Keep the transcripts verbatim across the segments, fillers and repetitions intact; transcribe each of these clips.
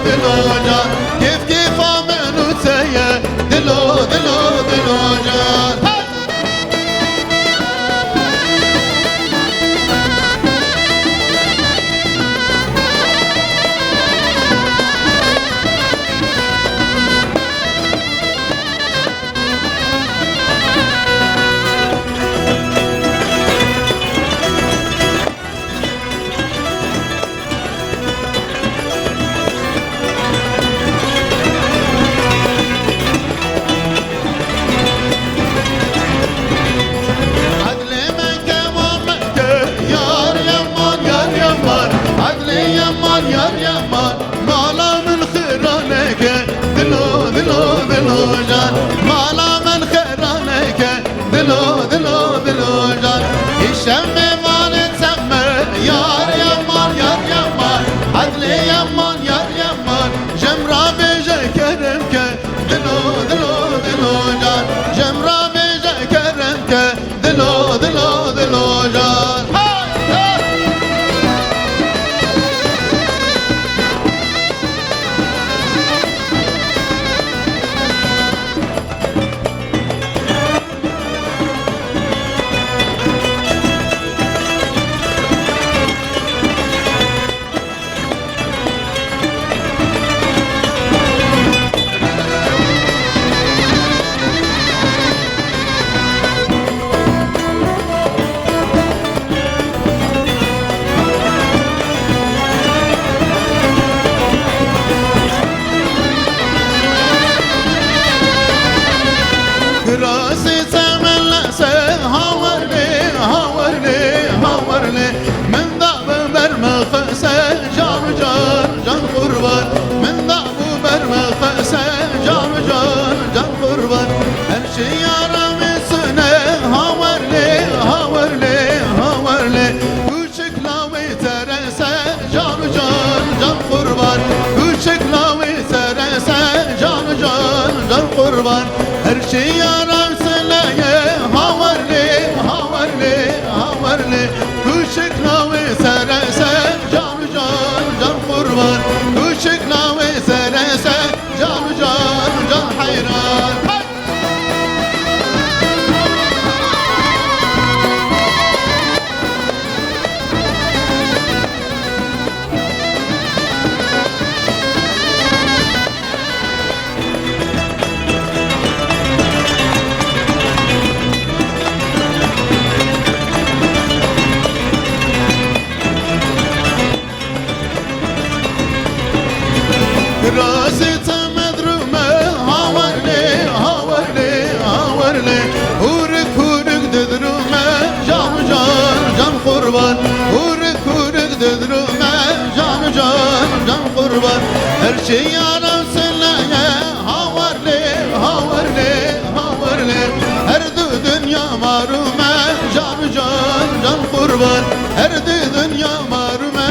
Dilo can, kêf kêfa min û te ye. Dilo, dilo, dilo can. Hey! Edlê me ke, wa me ke, yar yeman, yar yeman. Edlê yeman, yar yeman. Mala min xira neke, dilo, dilo, dilo can. Mala min xira neke, dilo, dilo, dilo can. Îşev mêvanê çeqme, yar yeman, yar yeman. Edlê yeman, yar yeman. Jem ra bêje kerem ke, dilo, dilo, dilo can. Jem ra bêje kerem ke, dilo, dilo, dilo can. Hey, hey! Kirasê çemen lese, hawer lê, hawer lê, hawer lê. Min da bi ber me xese, can û can, can qurban. Min da bi ber me xese, can û can, can qurban. Her şey yara me sine, hawer lê, hawer lê, hawer lê. Kûçik lawê serese, can û can, can qurban. Kûçik lawê serese, can û can, can qurban. Her şey yara sine ye, hawer lê, hawer lê, hawer lê. Kûçik lawê serese, can û can, can qurban. Kûçik lawê serese, can û can, can heyran. Hey! Kirasê te medrûme, hawer lê, hawer lê, hawer lê. Hûrik hûrik didrûme, can û can, can qurban. Hûrik hûrik didrûme, can û can, can qurban. Her şey yara sine ye, hawer lê, hawer lê, hawer lê. Her du dinya marûme, can û can, can qurban. Her du dinya marûme,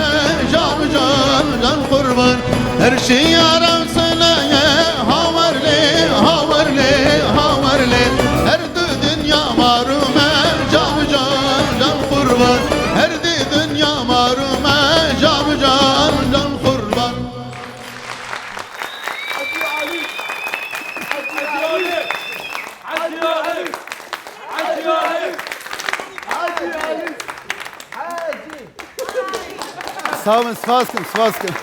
can û can, can qurban. Her şey yara sine ye, hawer lê, hawer lê, hawer lê. Her du dinya marûme, can û can, can qurban. Her du dinya marûme, can û can, can qurban. Hacı Ali! Hacı Ali! Hacı Ali! Hacı Ali! Hacı Ali! Hacı! Sağ olun, spas kim, spas kim.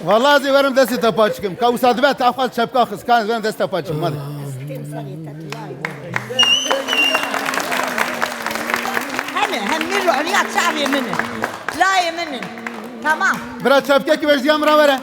Vallahi ez ê werim destê te paç kim. Ka wisa dibe te axwaz çepka xist. Kan ez werim destê te paç kim. Hadi. Hene, hem min ji uliya çavê min in. Layê min in. Tamam. Bira çepkekî vejdiya min ra were.